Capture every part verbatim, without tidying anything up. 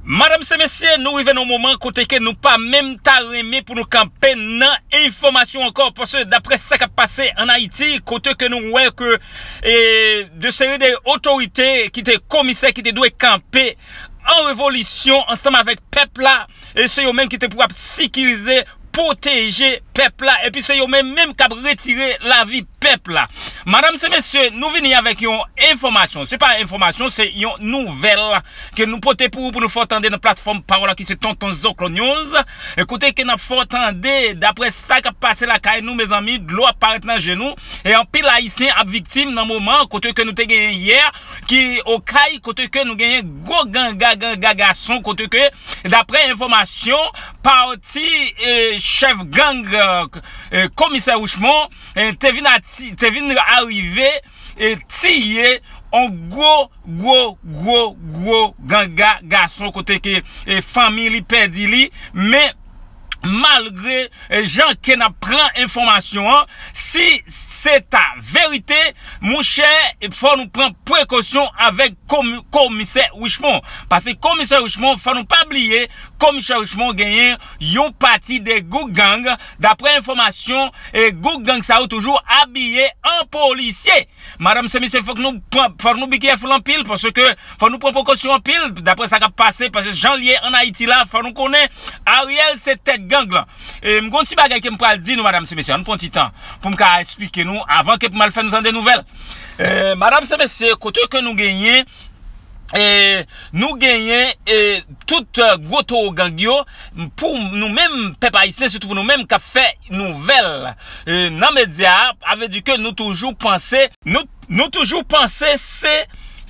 Madanm se mesye, nou rive nan moman kote ke nou pa menm ta renmen pou nou kanpe nan enfòmasyon ankò, paske daprè sa k ap pase ann Ayiti, kote ke nou wè ke, e, de seri de otorite ki te komisè ki te dwe kanpe an revolisyon ansanm avèk pèp la, e se yo menm ki te pou ap sekirize, pwoteje pèp la, epi se yo menm menm k ap retire lavi pèp la. Madanm se mesye, nou vini avèk yon enfòmasyon. Se pa enfòmasyon, se yon nouvèl ke nou pote pou ou, pou nou fè w tande nan platfòm pawòl la ki se Tonton Zoklo News. E kote ke n ap fè w tande, daprè sa k ap pase lakay nou, mezanmi, dlo ap parèt nan je nou. E anpil Ayisyen ap viktim nan moman kote ke nou te genyen yè, ki Okay, kote ke nou genyen gwo ganga, ganga gason, kote ke, daprè enfòmasyon, pati, e, chèf gang, e, komisè Richemond, e, te vin ati-, te vin arive, e, tiye on gwo, gwo, gwo, gwo ganga gason kote ke, e, fanmi li pèdi li, men malgre, e, jan ke n ap pran enfòmasyon an, si se ta verite, monchè, fò nou pran prekosyon avèk komi-, komisè Richemond. Paske komisè Richemond, fò nou pa bliye, komisè Richemond genyen yon pati de gwo gang. Daprè enfòmasyon, e gwo gang sa yo toujou abiye an polisye. Madanm se mesye, fòk nou pran, fòk nou bi kèfou anpil, paske fòk nou pran prekosyon anpil, daprè sa k ap pase, paske jan l ye ann Ayiti la, fòk nou konnen Ariel se tèt gang lan. E m gon ti bagay ke m pral di nou, madanm se mesye, ann pran ti tan pou m ka eksplike nou, avan ke pou m al fè nou tande nouvèl. E, madanm se mesye, kote ke nou genyen, e, nou genyen, e, tout, e, gwo towo gang yo, pou nou menm, pèp ayisyen, sitou pou nou menm k ap fè nouvèl, e, nan medya a, sa vle di ke nou toujou panse, nou, nou toujou panse se,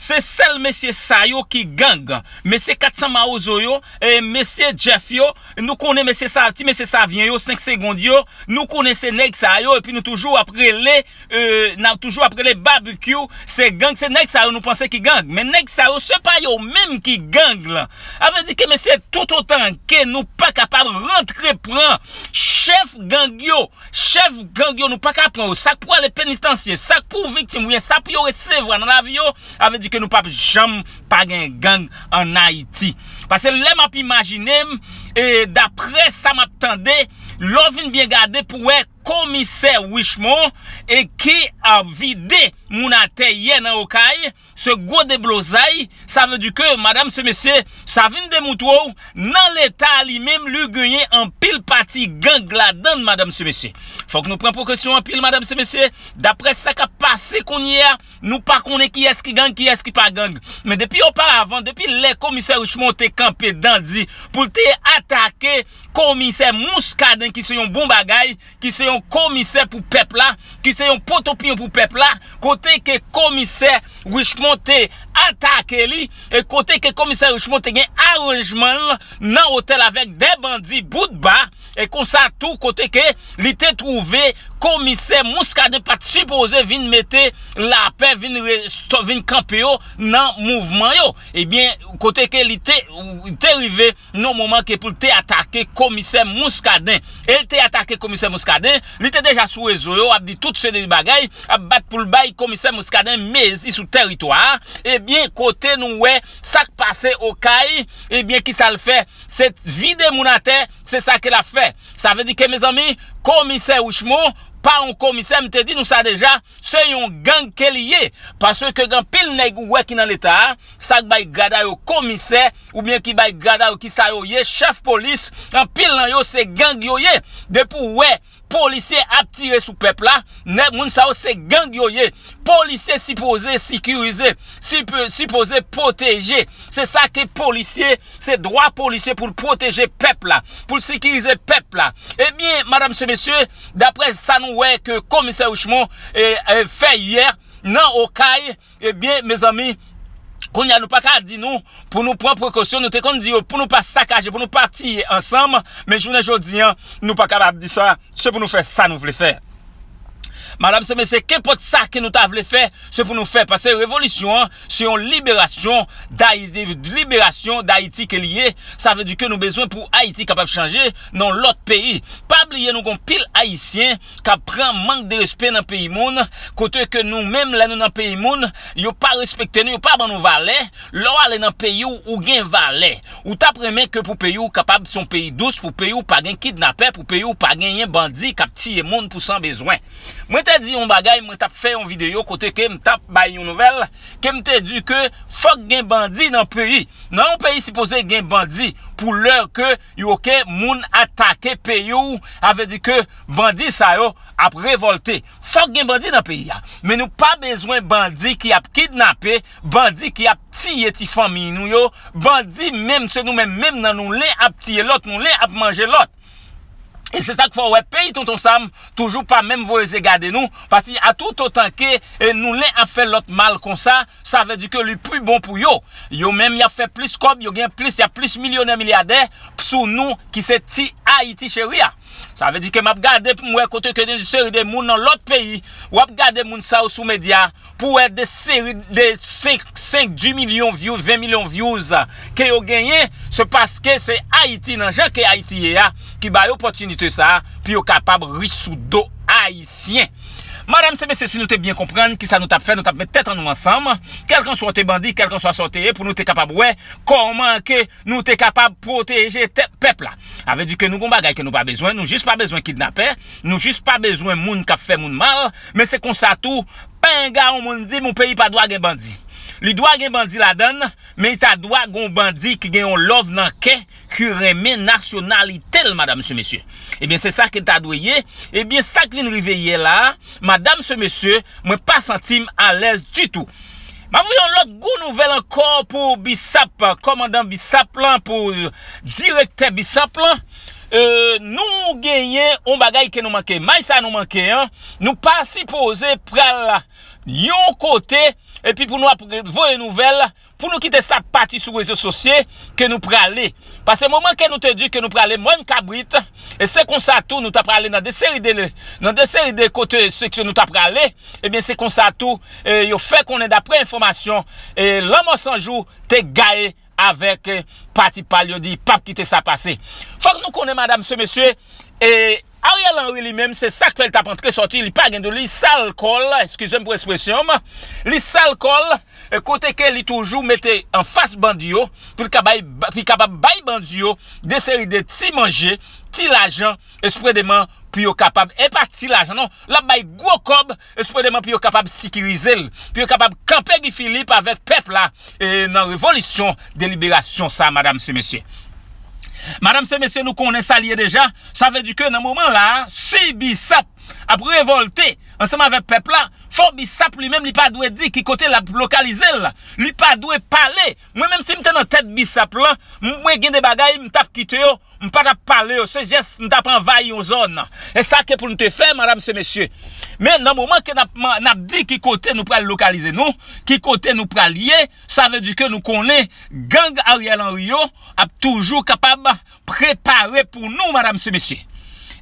se sèl mesye sa yo ki gang. Mesye kat san Mawozo yo, e, mesye Jeff yo, nou konnen mesye sa, ti mesye Savyen yo, senk segond yo, nou konnen se nèg sa yo, epi nou toujou ap rele, e, n ap toujou ap rele Babikyou, se gang, se nèg sa yo nou panse ki gang. Men nèg sa yo, se pa yo menm ki gang lan. Sa vle di ke, mesye, toutotan ke nou pa kapab rantre pran chèf gang yo, chèf gang yo, nou pa ka pran yo. Sa k pou ale penitansye, sa k pou viktim, oubyen sa pou yo resevwa nan lavi yo, sa vle di ke nou p ap janm pa gen gang ann Ayiti. Paske lè m ap imajine m, e daprè sa m ap tande, lè w vin byen gade pou wè komisè Richemond, e ki, a, vide moun atè yè nan Okay, se gwo deblozay, sa vle di ke, madanm se mesye, sa vin demoutre w, nan leta li menm, li genyen anpil pati gang ladan l, madanm se mesye. Fòk nou pran prekosyon anpil, madanm se mesye, daprè sa k ap pase kounye a, nou pa konnen kiyès ki gang, kiyès ki pa gang. Men depi oparavan, depi lè komisè Richemond te kanpe dandi pou l te atake komisè Muscadin, ki se yon bon bagay, ki se yon komisè pou pèp la, ki se yon potopiyon pou pèp la, kote ke komisè Richemond te atake li, e kote ke komisè Richemond te gen aranjman l nan otèl avèk de bandi bout ba, e konsa tou kote ke li te twouve komisè Muscadin pa t sipoze vin mete lapè, vin resto-, vin kanpe yo nan mouvman yo. Ebyen, kote ke li te, te rive nan moman ke pou l te atake komisè Muscadin. E l te atake komisè Muscadin, li te deja sou rezo yo, ap di tout seri de bagay, ap bat pou l bay komisè Muscadin mezi sou tèritwa a. Ebyen, kote nou wè sa k pase Okay, ebyen, kisa l fè? Se vide moun atè, se sa ke l ap fè. Sa vle di ke, mezanmi, komisè Richemond pa yon komisè, m te di nou sa deja, se yon gang ke li ye. Paske gen anpil nèg ou wè ki nan leta a, sa k bay grad a yo komisè, oubyen ki bay grad a yo ki sa yo ye, chèf polis, anpil nan yo se gang yo ye. Depi w wè polisye ap tire sou pèp la, nèg moun sa yo se gang yo ye. Polisye sipoze sekirize, sipo-, sipoze pwoteje. Se sa ke polisye, se dwa polisye pou l pwoteje pèp la, pou l sekirize pèp la. Ebyen, madanm se mesye, daprè sa nou wè ke komisè Richemond, e, e, fè yè nan Okay, ebyen, mezanmi, kounye a nou pa ka di nou pou nou pran prekosyon, nou te konn di yo pou nou pa sakaje, pou nou pa tiye ansanm, men jounen jodi an, nou pa kapab di sa, se pou nou fè sa nou vle fè. Madanm se mesye, kenpòt sa ke nou ta vle fè, se pou nou fè. Paske revolisyon an, se yon liberasyon Dayiti, liberasyon Dayiti ke li ye. Sa vle di ke nou bezwen pou Ayiti kapab chanje nan lòt peyi. Pa bliye nou gon pil Ayisyen k ap pran mank de respè nan peyi moun, kote ke nou menm, lè nou nan peyi moun, yo pa respekte nou, yo pa ban nou valè. Lè w ale nan peyi w, ou gen valè. Ou t ap renmen ke pou peyi w kapab se yon peyi dous, pou peyi w pa gen kidnapè, pou peyi w pa genyen bandi k ap tiye moun pou san bezwen. Mwen te di yon bagay, mwen t ap fè yon videyo kote ke m t ap bay yon nouvèl, ke m te di ke fòk gen bandi nan peyi. Nan yon peyi sipoze gen bandi pou lè ke yo ke moun atake peyi w, sa vle di ke bandi sa yo ap revòlte. Fòk gen bandi nan peyi a. Men nou pa bezwen bandi ki ap kidnape, bandi ki ap tiye ti fanmiy nou yo, bandi menm se nou menm, menm nan nou len ap tiye lòt, nou len ap manje lòt. E se sa k fè w wè peyi Tonton Sam toujou pa menm voye zye gade nou, paske a tout otan ke e, nou len ap fè lòt mal konsa, sa vle di ke li pi bon pou yo. Yo menm y ap fè plis kòb, yo gen plis, y ap plis milyonè, milyadè sou nou ki se ti Ayiti cheri a. Sa vle di ke m ap gade pou m wè kote ke gen yon seri de moun nan lòt peyi, w ap gade moun sa yo sou medya, pou wè de seri de senk, senk, dis milyon views, ven milyon views ke yo genyen, se paske se Ayiti, nan jan ke Ayiti ye a, ki ba yo opòtinite sa a, pou yo kapab rich sou do Ayisyen. Madanm se mesye, si nou te byen konprann kisa nou t ap fè, nou t ap met tèt an nou ansanm, kèlkanswa w te bandi, kèlkanswa sa w te ye, pou nou te kapab wè kòman ke nou te kapab pwoteje tèt pèp la. Sa vle di ke nou gon bagay ke nou pa bezwen, nou jis pa bezwen kidnapè, nou jis pa bezwen moun k ap fè moun mal, men se konsa tou, penga yon moun di m yon peyi pa dwa gen bandi. Li dwa gen bandi ladan l, men li ta dwa gon bandi ki gen yon love nan kè, ki renmen nasyonalite l, madanm se mesye. Ebyen, se sa ke l ta dwe ye. Ebyen, sa k vin rive yè la a, madanm se mesye, mwen pa santi m alèz ditou. M ap voye yon lòt gwo nouvèl ankò pou BSAP, kòmandan BSAP lan, pou direktè BSAP lan. E, nou genyen yon bagay ke nou manke. May sa nou manke an, nou pa sipoze pral yon kote, epi pou nou ap voye nouvèl, pou nou kite sa pati sou rezo sosye ke nou prale. Paske moman ke nou te di ke nou prale Mòn Kabrit, e se konsa tou nou ta prale nan de seri de, nan de seri de kote seksyon nou ta prale, ebyen se konsa tou, e, yo fè konnen daprè enfòmasyon, e, Lanmò San Jou te gaye avèk, e, pati pa l, yo di p ap kite sa pase. Fòk nou konnen, madanm se mesye, e, Ariel Henry li menm, se sa k fè l t ap antre sòti, li pa gen dlo, li sal kò l, eskize m pou ekspresyon m, li sal kò l, e, kote ke li toujou mete anfas bandi yo, pou l ka bay, pou l kapab bay bandi yo de seri de ti manje, ti lajan, espredeman pou yo kapab, e pa ti lajan non, l ap bay gwo kòb, espredeman pou yo kapab sikirize l, pou yo kapab kanpe Guy Philippe avèk pèp la, e, nan revolisyon de liberasyon sa, madanm se mesye. Madanm se mesye, nou konnen sa l ye deja. Sa vle di ke nan moman la a, si BSAP ap revòlte ansanm avèk pèp la, fò BSAP li menm li pa dwe di ki kote l ap lokalize l. Li pa dwe pale. Mwen menm si m te nan tèt BSAP lan, m, mwen gen de bagay m t ap kite yo, m pa t ap pale yo. Se jès m t ap anvayi yon zòn. E sa ke pou n te fè, madanm se mesye. Men nan moman ke n ap, n ap di ki kote nou pral lokalize nou, ki kote nou pral ye, sa vle di ke nou konnen gang Ariel Henry yo ap toujou kapab prepare pou nou, madanm se mesye.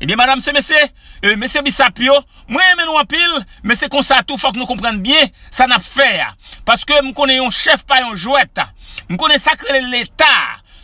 Ebyen, madanm se mesye, e, mesye BSAP yo, mwen renmen nou anpil, men se konsa tou, fòk nou konprann byen sa n ap fè a. Paske m konnen yon chèf pa yon jwèt. M konnen sa k rele Leta.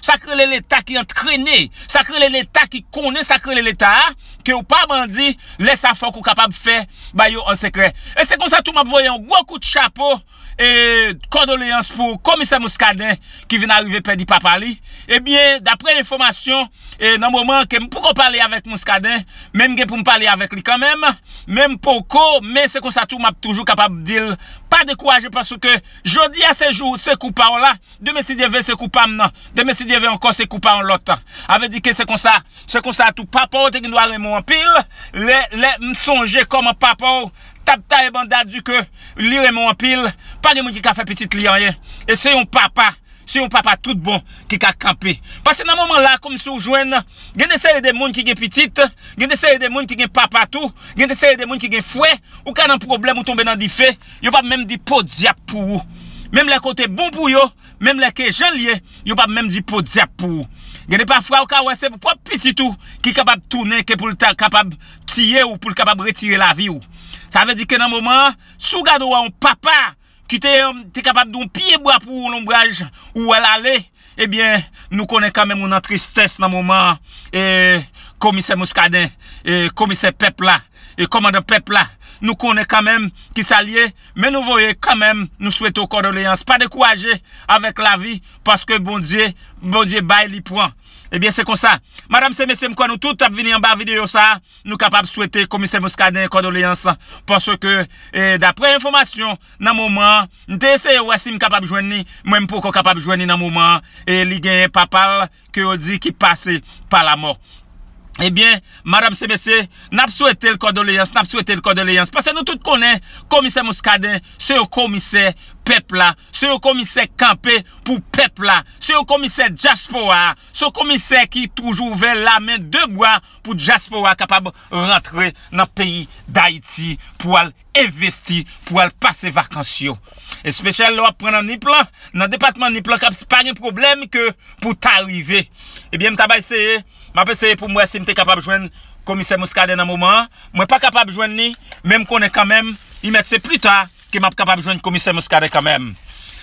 Sa k rele Leta ki antrene. Sa k rele Leta ki konnen sa k rele Leta a, ke w pa bandi, lè sa fòk ou kapab fè ba yo an sekrè. E se konsa tou m ap voye yon gwo kout chapo e, kondoleyans pou komisè Muscadin ki vin arive pèdi papa li. Ebyen, daprè enfòmasyon, e, nan moman ke m poko pale avèk Muscadin, men m gen pou m pale avèk li kanmenm, men m poko, men se konsa tou m ap toujou kapab di l, pa dekouraje paske jodi a se jou, se kou pa w la, demen si Dye vle se kou pa m nan, demen si Dye vle ankò se kou pa yon lòt. Sa vle di ke se konsa, se konsa tou papa w te gen dwa renmen w anpil, lè, lè m sonje kòman papa w t ap taye banda di ke li renmen w anpil, pa gen moun ki ka fè pitit li anyen. E se yon papa, se yon papa tout bon ki ka kanpe. Paske nan moman la, kòmsi w jwenn, gen de seri de moun ki gen pitit, gen de seri de moun ki gen papa tou, gen de seri de moun ki gen frè, ou ka nan pwoblèm, ou tonbe nan dife, yo p ap menm di podyab pou ou. Menm lè ke w te bon pou yo, menm lè ke jan l ye, yo p ap menm di podyab pou ou. Gen de pafwa ou ka wè se pwòp pitit ou ki kapab tounen ke pou l ta kapab tiye w, pou l kapab retire lavi w. Sa vle di ke nan moman an, si w gade w wè yon papa ki te, te kapab di yon pye bwa pou ou lonbraj, ou wè l ale, ebyen, nou konnen kanmenm ou nan tristès nan moman an, e, komisè Muscadin, e, komisè pèp la, e, kòmandan pèp la, nou konnen kanmenm ki sa l ye, men nou voye kanmenm, nou swete w kòdoleyans. Pa dekouraje avèk lavi, paske Bondye, Bondye bay, li pran. Ebyen, se konsa. Madanm, se mesye, m kwè nou tout ap vini anba videyo sa a. Nou kapab swete komisè Muscadin kòdoleyans, paske, e, daprè enfòmasyon, nan moman an, m te eseye wè si m kapab jwenn li, mwen m poko kapab jwenn li nan moman an, e li genyen papa l ke yo di ki pase pa lamò. Ebyen, madanm, se mesye, n ap swete l kòdoleyans, n ap swete l kòdoleyans, paske nou tout konnen komisè Muscadin se yon komisè pèp la, se yon komisè kanpe pou pèp la, se yon komisè dyaspora a, se yon komisè ki toujou ouvè lamen de bra pou dyaspora a kapab rantre nan peyi Dayiti pou al envesti, pou al pase vakans yo. Espesyal lè w ap pran nan Nip lan, nan depatman Nip lan, k ap pa gen pwoblèm ke pou ta rive. Ebyen, m ta bay eseye, m ap eseye pou m wè si m te kapab jwenn komisè Muscadin nan moman an. Mwen pa kapab jwenn li, men m konnen kanmenm, li mèt se pli ta ke m ap kapab jwenn komisè Muscadin kanmenm.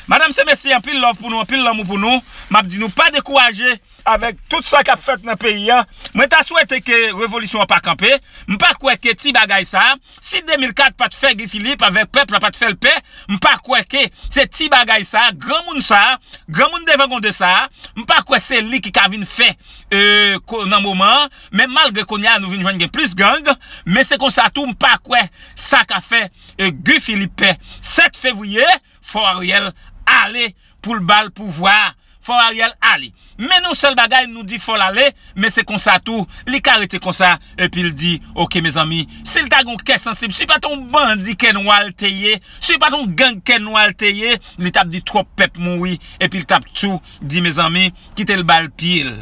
Madanm, se mesye, anpil love pou nou, anpil lanmou pou nou. M ap di nou pa dekouraje avèk tout sa k ap fèt nan peyi a. Mwen ta swete ke revolisyon an pa kanpe. M pa kwè ke ti bagay sa a, si de mil kat pa t fè Guy Philippe avèk pèp la pa t fè l pè, m pa kwè ke se ti bagay sa a, granmoun sa a, granmoun devan gonde sa a, m pa kwè se li ki ka vin fè, e, ko-, nan moman an. Men malgre kounye a nou vin jwenn gen plis gang, men se konsa tou m pa kwè sa ka fè, e, Guy Philippe pè. Sèt fevriye, fò Ariel ale pou l ba l pouvwa a. Fò Ariel ale. Men yon sèl bagay, nou di fò l ale, men se konsa tou, li ka rete konsa, epi l di, oke, mezanmi, si l ta gen yon kè sansib, si pa t yon bandi kè nwa l te ye, si pa t yon gang kè nwa l te ye, li t ap di twòp pèp mouri, epi l t ap tou di, mezanmi, kite l ba l pye l.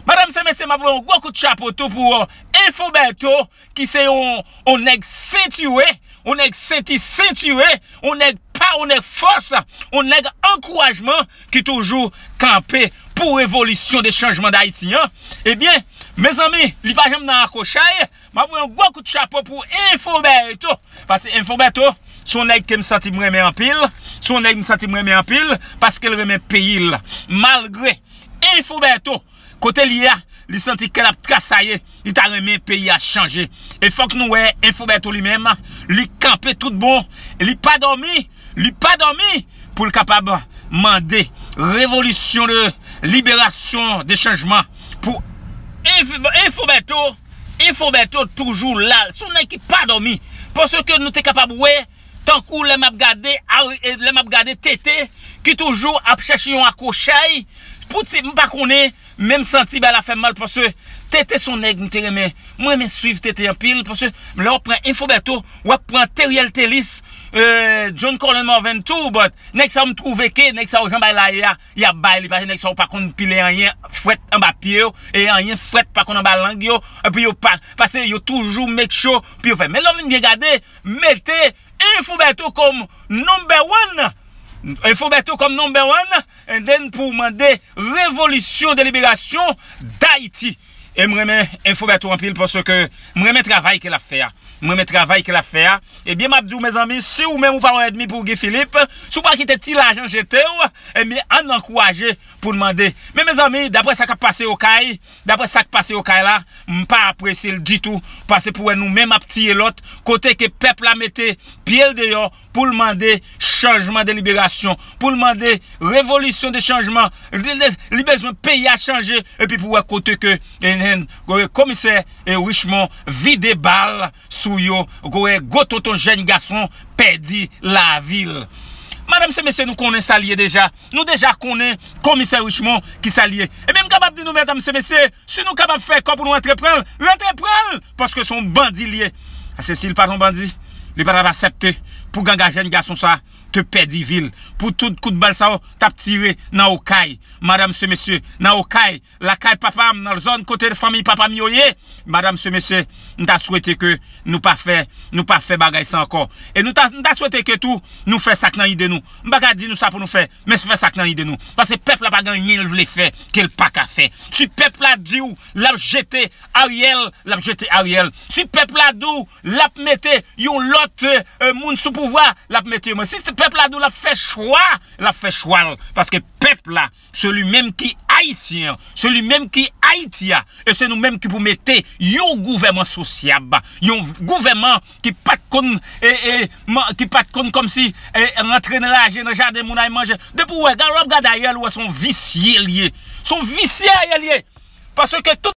Madanm, se mesye, m ap voye yon gwo kout chapo tou pou, euh, Info Bertho, ki se yon, yon nèg sentire, yon nèg senti sentire, yon nèg pa, yon nèg fòs, yon nèg ankourajman ki toujou kanpe pou revolisyon de chanjman Dayiti an. Ebyen, mezanmi, li pa janm nan akochay. M ap voye yon gwo kout chapo pou Info Bertho. Paske Info Bertho, se yon nèg ke m santi m renmen anpil, se yon nèg m santi m renmen anpil, paske l renmen peyi l. Malgre Info Bertho, kote l ye a, li santi kè l ap trasaye, li ta renmen peyi a chanje. E fòk nou wè Info Bertho li menm, li kanpe tout bon, li pa dòmi, li pa dòmi pou l kapab mande revolisyon de liberasyon, de chanjman pou Info, Info Bertho, Info Bertho toujou la. Se yon nèg ki pa dòmi. Paske nou te kapab wè, tankou lè m ap gade, a, e, lè m ap gade Tete, ki toujou ap chèche yon akochay. Pou ti, m pa konnen, men m santi bagay la fè m mal, paske Tete se yon nèg m te renmen. Mwen renmen swiv Tete anpil, paske lè w ap pran Info Bertho, w ap pran Teriel Thelus, euh, John Colin Morvan tou, but nèg sa yo m twouve ke nèg sa yo jan bagay la ye a, y ap bay li, paske nèg sa yo pa konn pile anyen frèt anba pye yo, e anyen frèt pa konn anba lang yo, epi yo pa, paske yo toujou make sure pou yo fè. Men lè w vin byen gade, mete Info Bertho kòm number one. Info Bertho kòm number one, and then pou mande revolisyon de liberasyon Dayiti. E m renmen Info Bertho anpil paske m renmen travay ke l ap fè a. M renmen travay ke l ap fè a. Ebyen, m ap di w, mezanmi, si ou menm ou pa yon ènmi pou Guy Philippe, si w pa kite ti lajan jete w, ebyen, ann ankouraje pou n mande. Men, mezanmi, daprè sa k ap pase Okay, daprè sa k pase Okay la, m pa apresye l ditou, paske pou wè nou menm ap tiye lòt, kote ke pèp la mete pye l deyò pou l mande chanjman de liberasyon, pou l mande revolisyon de chanjman. Li, li, li bezwen peyi a chanje, epi pou wè kote ke, e, e, komisè, e, Richemond vide bal sou yo, wè gwo tonton jèn gason pèdi lavi l. Madanm, se mesye, nou konnen sa l ye deja. Nou deja konnen komisè Richemond ki sa l ye. Ebyen, m kapab di nou, medam, se mesye, si nou kapab fè kò pou nou rantre pran l, rantre pran l, paske se yon bandi l ye. Paske si l pa t yon bandi, li pa t ap aksepte pou ganga jèn gason sa te pèdi vi l, pou tout kout bal sa yo t ap tire nan Okay, madanm se mesye, nan Okay, lakay papa m, nan zòn kote fanmi papa m yo ye, madanm se mesye, m ta swete ke nou pa fè, nou pa fè bagay sa ankò. E nou ta, m ta swete ke tou, nou fè sa k nan ide nou. M pa ka di nou sa pou nou fè, men fè sa k nan ide nou. Paske pèp la pa gen anyen l vle fè, ke l pa ka fè. Si pèp la di w l ap jete Ariel, l ap jete Ariel. Si pèp la di w l ap mete yon lòt, e, moun sou pouvwa, l ap mete yon moun. Si pèp la di w l ap fè chwa, l ap fè chwa l. Paske pèp la, se li menm ki ayisyen an, se li menm ki Ayiti a, e se nou menm ki pou mete yon gouvènman sosyab, yon gouvènman ki pa t konn, e, e, man- ki pa t konn kòmsi, e, rantre nan laje, nan jaden moun al manje. Depi w wè, gade, w ap gade Ariel, ou wè se yon visye l ye. Se yon visye Ariel ye. Paske tout